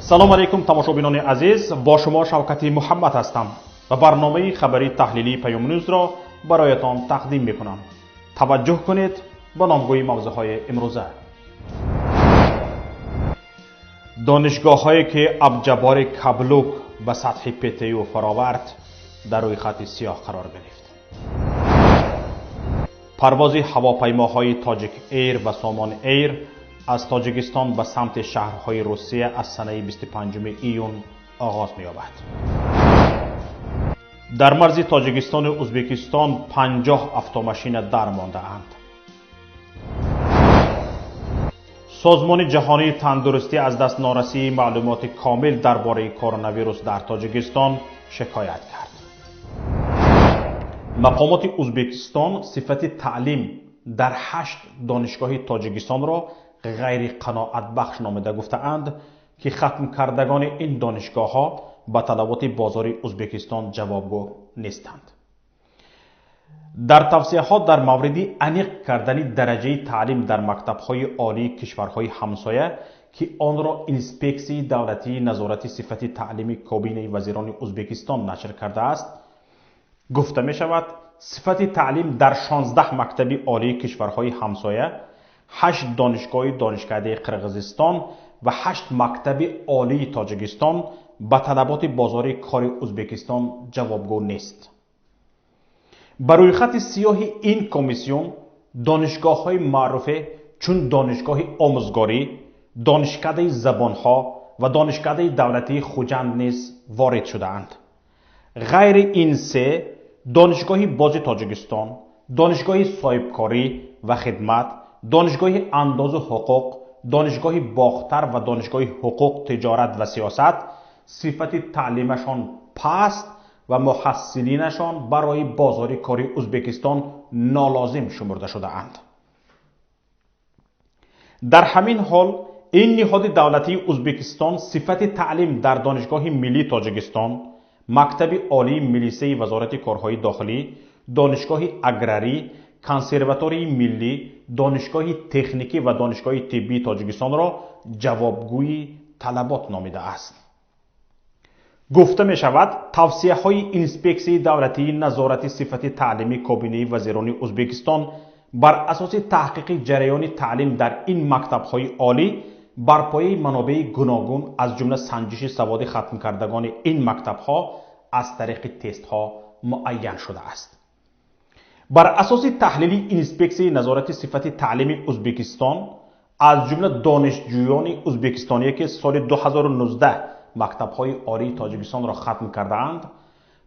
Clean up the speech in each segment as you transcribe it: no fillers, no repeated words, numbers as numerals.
Салом алейкум, тамошобинони азиз, бо шумо Шавкати Муҳаммад ҳастам ва барномаи хабарии таҳлилии Паёмнюзро бароятон тақдим мекунам. Таваҷҷӯҳ кунед ба номгӯи мавзӯъҳои имрӯза. Донишгоҳҳое ки Абҷабори Каблук ба сатҳи ПТЮ фаровард, дар рӯйхати сиёҳ қарор гирифт. Парвози ҳавопаймоҳои Тоҷик Эйр ва Сомон Эйр аз Тоҷикистон ба самти шаҳрҳои Русия аз санаи 25 июн оғоз меёбад. Дар марзи Тоҷикистону Ӯзбекистон 50 автомашина дармондаанд. Созмони ҷаҳонии тандурустӣ аз даст норасии маълумоти комил дар бораи коронавирус дар Тоҷикистон шикоят кард. Мақомоти Ӯзбекистон сифати таълим дар 8 донишгоҳи Тоҷикистонро ғайриқаноатбахш номида гуфтаанд, ки хатмкардагони ин донишгоҳҳо ба талаботи бозори Ӯзбекистон ҷавобгӯ нестанд. Дар тавсияҳо дар мавриди аниқ кардани дараҷаи таълим дар мактабҳои олии кишварҳои ҳамсоя, ки онро Инспексияи давлатии назорати сифати таълими Кобинаи вазирони Ӯзбекистон нашр кардааст, гуфта мешавад, сифати таълим дар 16 мактаби олии кишварҳои ҳамсоя, 8 донишгоҳи Донишкадаи Қирғизистон ва 8 мактаби олии Тоҷикистон ба талаботи бозори кори Ӯзбекистон ҷавобгӯ нест. Ба рӯйхати сиёҳи ин комиссион донишгоҳҳои маъруфе чун Донишгоҳи омӯзгорӣ, Донишкадаи забонҳо ва Донишкадаи давлатии Хуҷанд низ ворид шудаанд. Ғайри ин се Донишгоҳи бози Тоҷикистон, Донишгоҳи соҳибкорӣ ва хидмат, Донишгоҳи андозу ҳуқуқ, Донишгоҳи Бохтар ва Донишгоҳи ҳуқуқ, тиҷорат ва сиёсат сифати таълимашон паст ва муҳассилинашон барои бозори кори Ӯзбекистон нолозим шумурда шудаанд. Дар ҳамин ҳол ин ниҳоди давлатии Ӯзбекистон сифати таълим дар Донишгоҳи миллии Тоҷикистон, Мактаби олии милисияи Вазорати корҳои дохилӣ, Донишгоҳи аграрӣ, Консерваторияи миллӣ, Донишгоҳи техникӣ ва Донишгоҳи тиббии Тоҷикистонро ҷавобгӯи талабот номидааст. Гуфта мешавад, тавсияҳои Инспексияи давлатии назорати сифати таълими Кобинаи вазирони Ӯзбекистон бар асоси таҳқиқи ҷараёни таълим дар ин мактабҳои олӣ бар пояи манобеи гуногун, аз ҷумла санҷиши саводи хатмкардагони ин мактабҳо аз тариқи тестҳо муайян шудааст. Бар асоси таҳлили Инспексияи назорати сифати таълими Ӯзбекистон, аз ҷумла донишҷӯёни ӯзбекистоние ки соли 2019 мактабҳои олии Тоҷикистонро хатм кардаанд,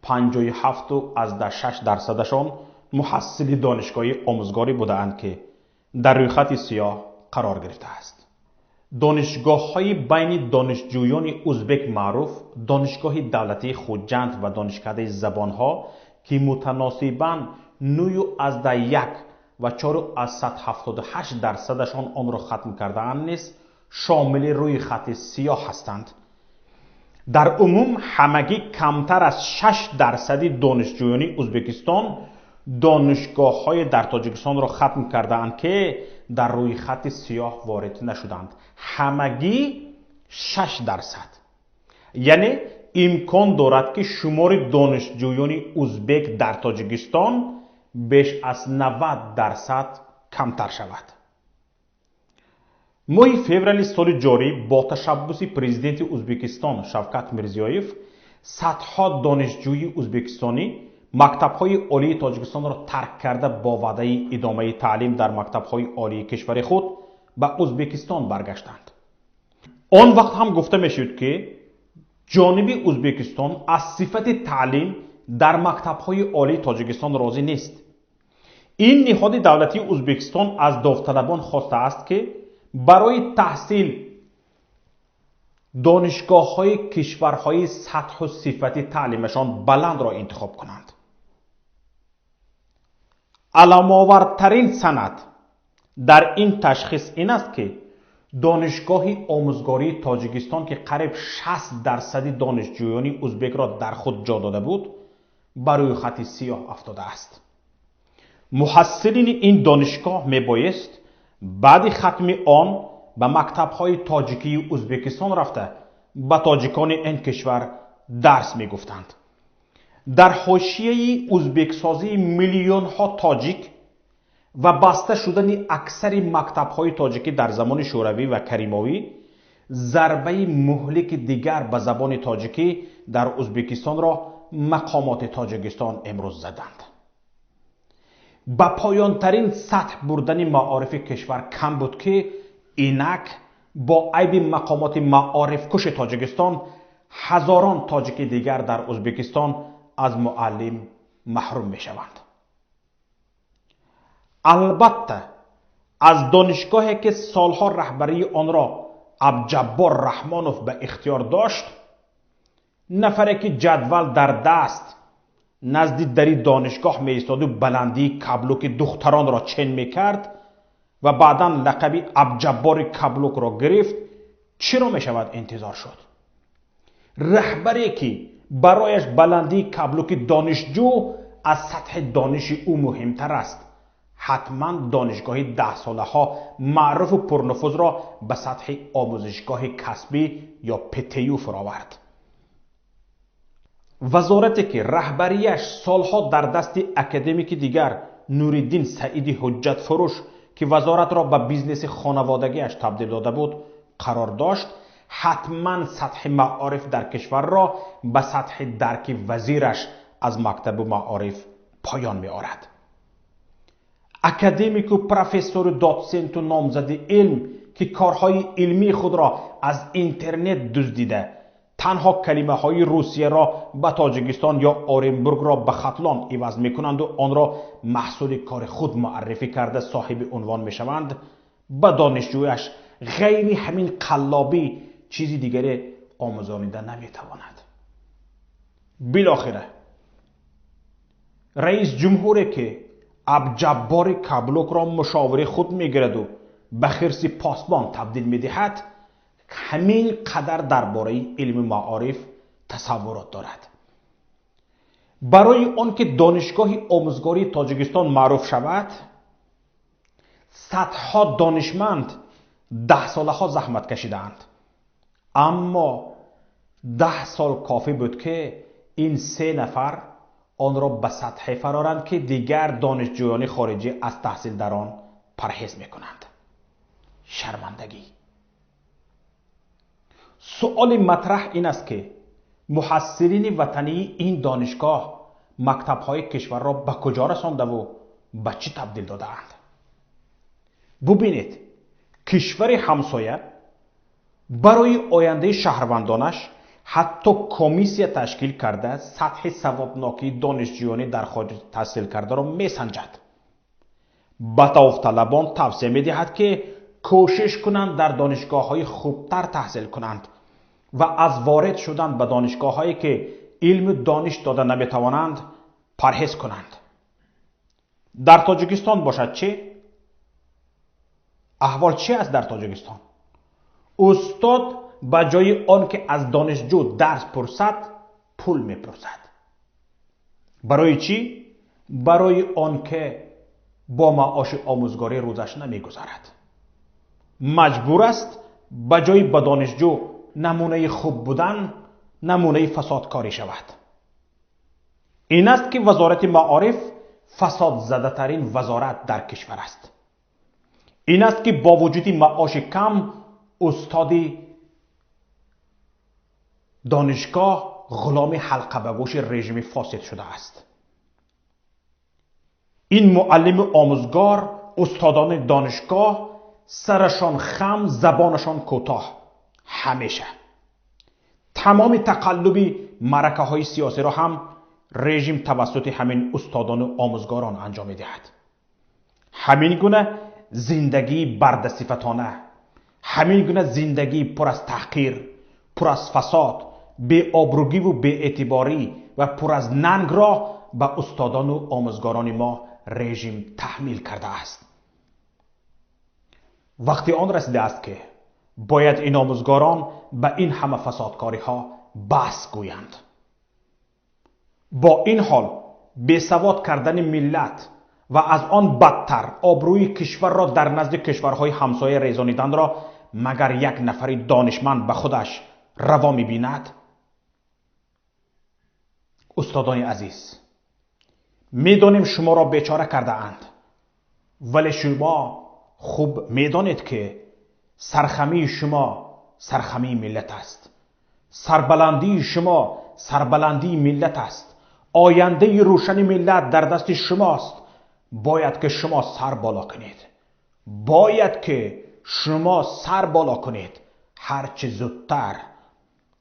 57,6 дарсадашон муҳассили донишгоҳи омӯзгорӣ будаанд, ки дар рӯйхати сиёҳ қарор гирифтааст. Донишгоҳҳои байни донишҷӯёни ӯзбек маъруф Донишгоҳи давлатии Хуҷанд ва Донишкадаи забонҳо, ки мутаносибан 9,1 ва 4,78 дарсадашон онро хатм кардаанд, низ шомили рӯйхати сиёҳ ҳастанд. Дар умум ҳамагӣ камтар аз 6 дарсади донишҷӯёни Ӯзбекистон донишгоҳҳои дар Тоҷикистонро хатм кардаанд, ки дар рӯйхати сиёҳ ворид нашуданд. Ҳамагӣ 6%. Яъне имкон дорад, ки шумори донишҷӯёни ӯзбек дар Тоҷикистон беш аз 90% камтар шавад. Моҳи феврали соли ҷорӣ бо ташаббуси президенти Ӯзбекистон Шавкат Мирзиёев садҳо донишҷӯи ӯзбекистонӣ мактабҳои олии Тоҷикистонро тарк карда, бо ваъдаи идомаи таълим дар мактабҳои олии кишвари худ ба Ӯзбекистон баргаштанд. Он вақт ҳам гуфта мешуд, ки ҷониби Ӯзбекистон аз сифати таълим дар мактабҳои олии Тоҷикистон розӣ нест. Ин ниҳоди давлатии Ӯзбекистон аз довталабон хостааст, ки барои таҳсил донишгоҳҳои кишварҳои сатҳу сифати таълимашон баландро интихоб кунанд. Аламовартарин санад дар ин ташхис ин аст, ки Донишгоҳи омӯзгории Тоҷикистон, ки қариб 60 дарсади донишҷӯёни ӯзбекро дар худ ҷо дода буд, ба рӯйхати сиёҳ афтодааст. Муҳассилини ин донишгоҳ мебоист баъди хатми он ба мактабҳои тоҷикии Ӯзбекистон рафта, ба тоҷикони ин кишвар дарс мегуфтанд. Дар ҳошияи узбексозии миллионҳо тоҷик ва баста шудани аксари мактабҳои тоҷикӣ дар замони шӯравӣ ва каримовӣ, зарбаи муҳлики дигар ба забони тоҷикӣ дар Узбекистонро мақомоти Тоҷикистон имрӯз заданд. Ба поёнтарин сатҳ бурдани маорифи кишвар кам буд, ки инак бо айби мақомоти маорифкуши Тоҷикистон ҳазорон тоҷики дигар дар Узбекистон аз муаллим маҳрум мешаванд. Албатта, аз донишгоҳе ки солҳо раҳбарии онро Абҷаббор Раҳмонов ба ихтиёр дошт, нафаре ки ҷадвал дар даст назди дари донишгоҳ меистоду баландии каблуки духтаронро чен мекард ва баъдан лақаби Абҷаббори каблукро гирифт, чиро мешавад интизор шуд? Раҳбаре ки барояш баландии каблуки донишҷӯ аз сатҳи дониши ӯ муҳимтар аст, ҳатман донишгоҳи даҳсолаҳо маъруфу пурнуфузро ба сатҳи омӯзишгоҳи касбӣ ё ПТЮ фуровард. Вазорате ки раҳбарияш солҳо дар дасти академики дигар Нуриддин Саиди ҳуҷҷатфурӯш, ки вазоратро ба бизнеси хонаводагиаш табдил дода буд, қарор дошт, ҳатман сатҳи маориф дар кишварро ба сатҳи дарки вазираш аз мактабу маориф поён меорад. Академику профессору дотсенту номзади илм, ки корҳои илмии худро аз интернет дуздида, танҳо калимаҳои Русияро ба Тоҷикистон ё Оренбургро ба Хатлон иваз мекунанду онро маҳсули кори худ муаррифӣ карда соҳиби унвон мешаванд, ба донишҷӯяш ғайри ҳамин қаллобӣ чизи дигаре омӯзонида наметавонад. Билохира раис ҷумҳуре ки Абҷаббори каблукро мушовири худ мегираду ба хирси посбон табдил медиҳад, ҳамин қадар дар бораи илми маориф тасаввурот дорад. Барои он ки донишгоҳи омӯзгории Тоҷикистон маъруф шавад, садҳо донишманд даҳсолаҳо заҳмат кашидаанд, аммо 10 сол кофӣ буд, ки ин се нафар онро ба сатҳе фароранд, ки дигар донишҷӯёни хориҷӣ аз таҳсил дар он парҳез мекунанд. Шармандагӣ. Суоли матраҳ ин аст, ки муҳассилини ватании ин донишгоҳ мактабҳои кишварро ба куҷо расондаву ба чӣ табдил додаанд? Бубинед, кишвари ҳамсоя барои ояндаи шаҳрвандонаш ҳатто комиссия ташкил карда сатҳи саводнокии донишҷӯёни дар хориҷ таҳсил кардаро месанҷад. Ба довталабон тавсия медиҳад, ки кӯшиш кунанд дар донишгоҳҳои хубтар таҳсил кунанд ва аз ворид шудан ба донишгоҳҳое ки илму дониш дода наметавонанд парҳез кунанд. Дар Тоҷикистон бошад чӣ? Аҳвол чӣ аст дар Тоҷикистон? Устод ба ҷои он ки аз донишҷӯ дарс пурсад, пул мепурсад. Барои чӣ? Барои он ки бо маоши омӯзгорӣ рӯзаш намегузарад. Маҷбур аст ба ҷои ба донишҷӯ намунаи хуб будан, намунаи фасодкорӣ шавад. Ин аст ки вазорати маориф фасодзадатарин вазорат дар кишвар аст. Ин аст ки бо вуҷуди маоши кам устоди донишгоҳ ғуломи ҳалқабагӯши режими фосид шудааст. Ин муаллиму омӯзгор, устодони донишгоҳ сарашон хам, забонашон кӯтоҳ. Ҳамеша тамоми тақаллуби маъракаҳои сиёсиро ҳам режим тавассути ҳамин устодону омӯзгорон анҷом медиҳад. Ҳамин гуна зиндагии бардасифатона, ҳамин гуна зиндагии пур аз таҳқир, пур аз фасод, беобрӯгиву беэътиборӣ ва пур аз нангро ба устодону омӯзгорони мо режим таҳмил кардааст. Вақти он расидааст, ки бояд ин омӯзгорон ба ин ҳама фасодкориҳо бас гӯянд. Бо ин ҳол бесавод кардани миллат ва аз он бадтар обрӯи кишварро дар назди кишварҳои ҳамсоя резониданро магар як нафари донишманд ба худаш раво мебинад? Устодони азиз, медонем шуморо бечора кардаанд, вале шумо хуб медонед, ки сархамии шумо сархамии миллат аст, сарбаландии шумо сарбаландии миллат аст, ояндаи рӯшани миллат дар дасти шумост. Бояд ки шумо сар боло кунед, бояд ки шумо сар боло кунед ҳарчи зудтар,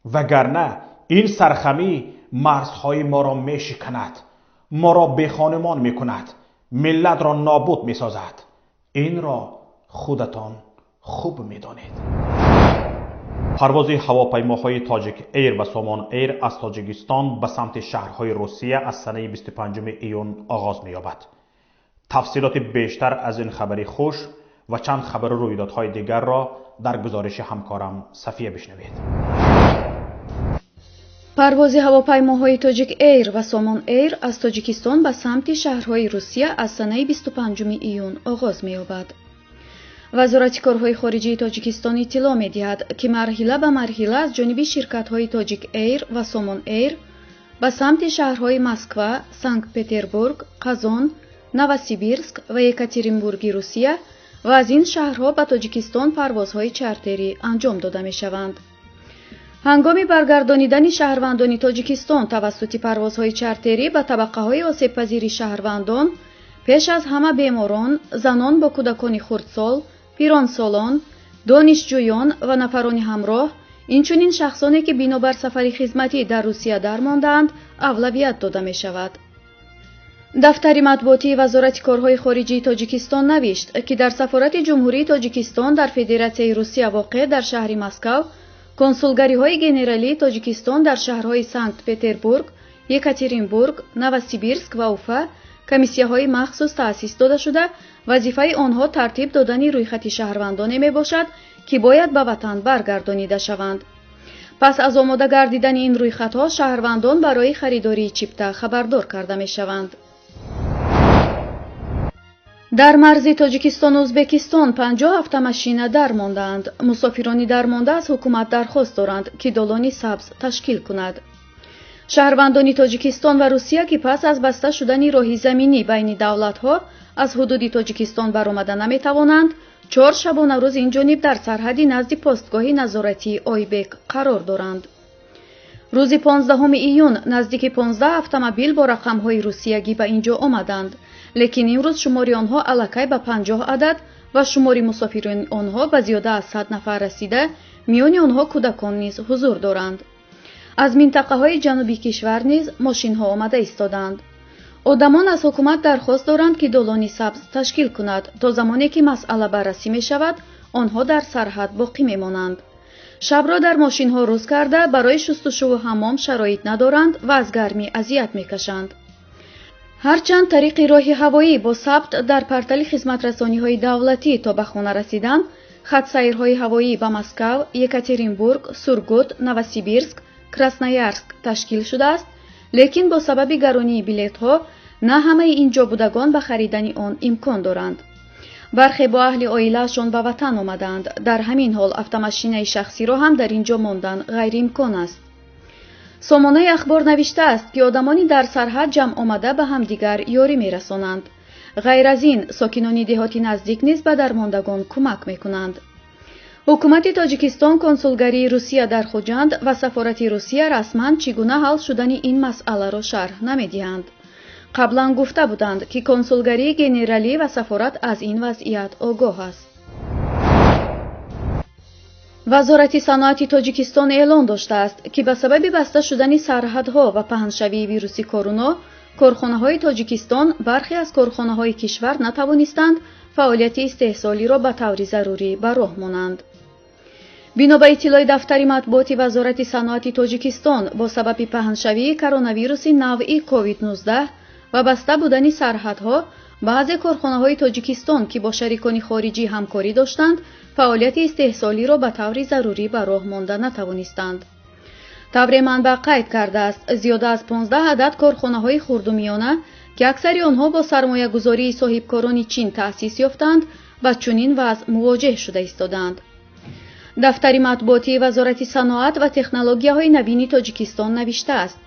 вагарна ин сархамӣ марзҳои моро мешиканад, моро бехонумон мекунад, миллатро нобуд месозад. Инро худатон хуб медонед. Парвози ҳавопаймоҳои Тоҷик Эйр ва Сомон Эйр аз Тоҷикистон ба самти шаҳрҳои Русия аз санаи 25 июн оғоз меёбад. Тафсилоти бештар аз ин хабари хуш ва чанд хабару рӯйдодҳои дигарро дар гузориши ҳамкорам Сафия бишнавед. Парвози ҳавопаймоҳои Тоҷик Эйр ва Сомон Эйр аз Тоҷикистон ба самти шаҳрҳои Русия аз санаи 25 июн оғоз меёбад. Вазорати корҳои хориҷии Тоҷикистон иттилоъ медиҳад, ки марҳила ба марҳила аз ҷониби ширкатҳои Тоҷик Эйр ва Сомон Эйр ба самти шаҳрҳои Москва, Санкт Петербург, Қазон, Новосибирск ва Екатеринбурги Русия ва аз ин шаҳрҳо ба Тоҷикистон парвозҳои чартерӣ анҷом дода мешаванд. Ҳангоми баргардонидани шаҳрвандони Тоҷикистон тавассути парвозҳои чартерӣ ба табақаҳои осебпазири шаҳрвандон, пеш аз ҳама беморон, занон бо кӯдакони хурдсол, пиронсолон, донишҷӯён ва нафарони ҳамроҳ, инчунин шахсоне, ки бинобар сафари хизматӣ дар Русия дармондаанд, авлавият дода мешавад. Дафтари матбуотии Вазорати корҳои хориҷии Тоҷикистон навишт, ки дар Сафорати Ҷумҳурии Тоҷикистон дар Федератсияи Русия воқеъ дар шаҳри Москав, консулгариҳои генералии Тоҷикистон дар шаҳрҳои Санкт Петербург, Екатеринбург, Новосибирск ва Уфа комиссияҳои махсус таъсис дода шуда, вазифаи онҳо тартиб додани рӯйхати шаҳрвандоне мебошад, ки бояд ба ватан баргардонида шаванд. Пас аз омода гардидани ин рӯйхатҳо шаҳрвандон барои харидории чипта хабардор карда мешаванд. Дар марзи Тоҷикистону Ӯзбекистон 50 автомашина дармондаанд. Мусофирони дармонда аз ҳукумат дархост доранд, ки долони сабз ташкил кунад. Шаҳрвандони Тоҷикистон ва Русия, ки пас аз баста шудани роҳи заминӣ байни давлатҳо аз ҳудуди Тоҷикистон баромада наметавонанд, 4 шабонарӯз инҷониб дар сарҳади назди постгоҳи назоратии Ойбек қарор доранд. Рӯзи 15 июн наздики 15 автомобил бо рақамҳои русиягӣ ба инҷо омаданд, лекин имрӯз шумори онҳо аллакай ба 50 адад ва шумори мусофирони онҳо ба зиёда аз 100 нафар расида, миёни онҳо кӯдакон низ ҳузур доранд. Аз минтақаҳои ҷануби кишвар низ мошинҳо омада истодаанд. Одамон аз ҳукумат дархост доранд, ки долони сабз ташкил кунад. То замоне ки масъала баррасӣ мешавад, онҳо дар сарҳад боқӣ мемонанд. Шабро дар мошинҳо рӯз карда, барои шустушӯву ҳаммом шароит надоранд ва аз гармӣ азият мекашанд. Ҳарчанд тариқи роҳи ҳавоӣ бо сабт дар портали хизматрасониҳои давлатӣ то ба хона расидан, хатсайрҳои ҳавоӣ ба Москав, Екатеринбург, Сургут, Новосибирск, Красноярск ташкил шудааст, лекин бо сабаби гаронии билетҳо на ҳамаи инҷо будагон ба харидани он имкон доранд. Бархе бо аҳли оилаашон ба ватан омадаанд. Дар ҳамин ҳол автомашинаи шахсиро ҳам дар ин ҷо мондан ғайриимкон аст. Сомонаи Ахбор навиштааст, ки одамони дар сарҳад ҷамъ омада ба ҳамдигар ёрӣ мерасонанд. Ғайр аз ин, сокинони деҳоти наздик низ ба дармондагон кӯмак мекунанд. Ҳукумати Тоҷикистон, консулгарии Русия дар Хуҷанд ва сафорати Русия расман чӣ гуна ҳал шудани ин масъаларо шарҳ намедиҳанд. Қаблан гуфта буданд, ки консулгарии генералӣ ва сафорат аз ин вазъият огоҳ аст. Вазорати саноати Тоҷикистон эълон доштааст, ки ба сабаби баста шудани сарҳадҳо ва паҳншавии вируси коруно корхонаҳои Тоҷикистон бархе аз корхонаҳои кишвар натавонистанд фаъолияти истеҳсолиро ба таври зарурӣ ба роҳ монанд. Бино ба иттилои дафтари матбуоти Вазорати саноати Тоҷикистон, бо сабаби паҳншавии коронавируси навъи COVID-19 ва баста будани сарҳадҳо, баъзе корхонаҳои Тоҷикистон, ки бо шарикони хориҷӣ ҳамкорӣ доштанд, фаъолияти истеҳсолиро ба таври зарурӣ ба роҳ монда натавонистанд. Тавре манбаъ қайд кардааст, зиёда аз 15 адад корхонаҳои хурду миёна, ки аксари онҳо бо сармоягузории соҳибкорони Чин таъсис ёфтанд, ба чунин вазъ мувоҷеҳ шуда истодаанд. Дафтари матбуотии Вазорати саноат ва технологияҳои навини Тоҷикистон навиштааст,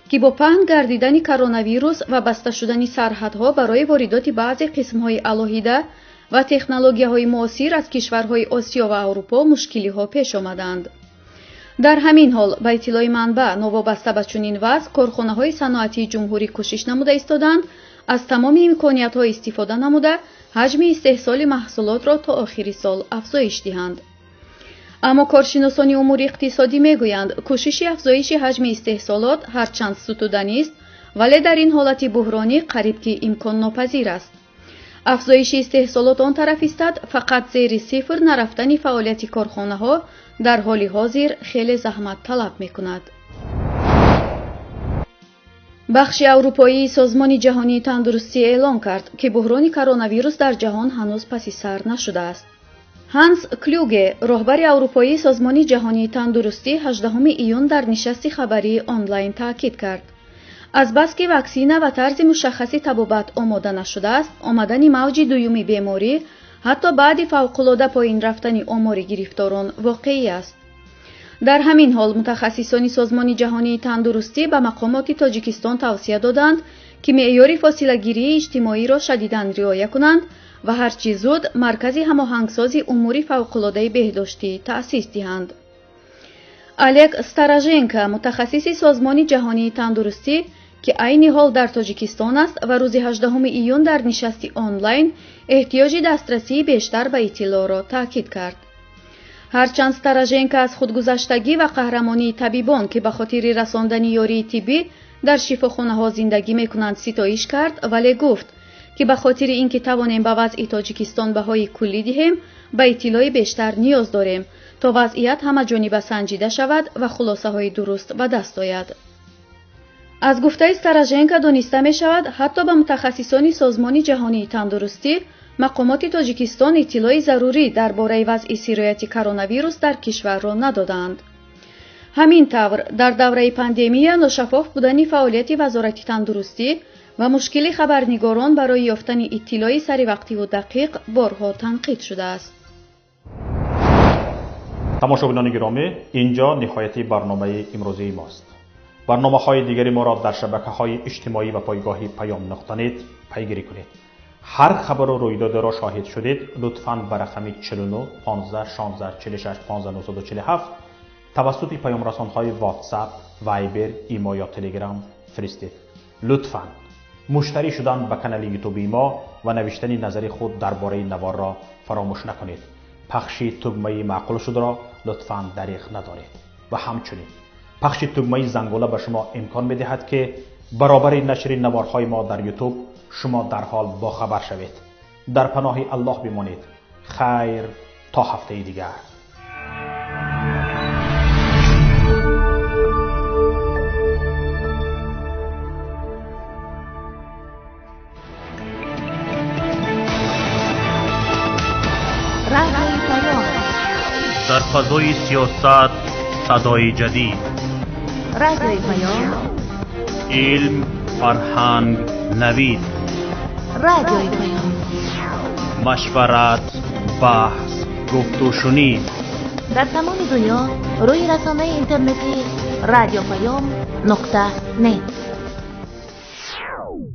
ки бо паҳн гардидани коронавирус ва баста шудани сарҳадҳо барои воридоти баъзе қисмҳои алоҳида ва технологияҳои муосир аз кишварҳои Осиё ва Аврупо мушкилиҳо пеш омаданд. Дар ҳамин ҳол, ба иттилои манбаъ, новобаста ба чунин вазъ, корхонаҳои саноатии ҷумҳурӣ кӯшиш намуда истоданд аз тамоми имкониятҳо истифода намуда ҳаҷми истеҳсоли маҳсулотро то охири сол афзоиш диҳанд. Аммо коршиносони умури иқтисодӣ мегӯянд, кӯшиши афзоиши ҳаҷми истеҳсолот ҳарчанд сутуданист, вале дар ин ҳолати буҳронӣ қариб ки имконнопазир аст. Афзоиши истеҳсолот он тараф истад, фақат зери сифр нарафтани фаъолияти корхонаҳо дар ҳоли ҳозир хеле заҳмат талаб мекунад. Бахши аврупоии Созмони ҷаҳонии тандурустӣ эълон кард, ки буҳрони коронавирус дар ҷаҳон ҳанӯз паси сар нашудааст. Ҳанс Клюге, роҳбари аврупоии Созмони ҷаҳонии тандурустӣ, 18 июн дар нишасти хабарии онлайн таъкид кард. Азбаски ваксина ва тарзи мушаххаси табобат омода нашудааст, омадани мавҷи дуюми беморӣ ҳатто баъди фавқулода поин рафтани омори гирифторон воқеӣ аст. Дар ҳамин ҳол мутахассисони Созмони ҷаҳонии тандурустӣ ба мақомоти Тоҷикистон тавсия доданд, ки меъёри фосилагирии иҷтимоиро шадидан риоя кунанд ва ҳарчи зуд маркази ҳамоҳангсози умури фавқулодаи беҳдоштӣ таъсис диҳанд. Олег Староженко, мутахассиси Созмони ҷаҳонии тандурустӣ, ки айни ҳол дар Тоҷикистон аст ва рӯзи 18 июн дар нишасти онлайн эҳтиёҷи дастрасии бештар ба иттилоъро таъкид кард. Ҳарчанд Староженко аз худгузаштагӣ ва қаҳрамонии табибон, ки ба хотири расондани ёрии тиббӣ дар шифохонаҳо зиндагӣ мекунанд, ситоиш кард, вале гуфт, ки ба хотири ин ки тавонем ба вазъи Тоҷикистон баҳои куллӣ диҳем, ба иттилои бештар ниёз дорем, то вазъият ҳамаҷониба санҷида шавад ва хулосаҳои дуруст ба даст ояд. Аз гуфтаи Староженко дониста мешавад, ҳатто ба мутахассисони Созмони ҷаҳонии тандурустӣ мақомоти Тоҷикистон иттилои зарурӣ дар бораи вазъи сирояти коронавирус дар кишварро надодаанд. Ҳамин тавр, дар давраи пандемия ношаффоф будани фаъолияти Вазорати тандурустӣ ва мушкили хабарнигорон барои ёфтани иттилои саривақтиву дақиқ борҳо танқид шудааст. Тамошобинони гиромӣ, инҷо ниҳояти барномаи имрӯзии мост. Барномаҳои дигари моро дар шабакаҳои иҷтимоӣ ва пойгоҳи Паём нуқта нет пайгирӣ кунед. Ҳар хабару рӯйдодеро шоҳид шудед, лутфан ба рақами 49 15 16 46 15 947 тавассути паёмрасонҳои WhatsApp, Viber, Имо ё Telegram фиристед. Лутфан муштарӣ шудан ба канали ютуби мо ва навиштани назари худ дар бораи наворро фаромӯш накунед. Пахши тугмаи маъқул шудро лутфан дариғ надоред ва ҳамчунин пахши тугмаи зангула ба шумо имкон медиҳад, ки баробари нашри наворҳои мо дар ютуб шумо дарҳол бохабар шавед. Дар паноҳи Аллоҳ бимонед. Хайр, то ҳафтаи дигар. Дар фазои сиёсат садои ҷадид, Радиои Паём, илм, фарҳанг, навид, Радиои Паём, машварат, баҳс, гуфтушунид. Дар тамоми дунё рӯи расонаи интернетии Радио Паём нуқта нет.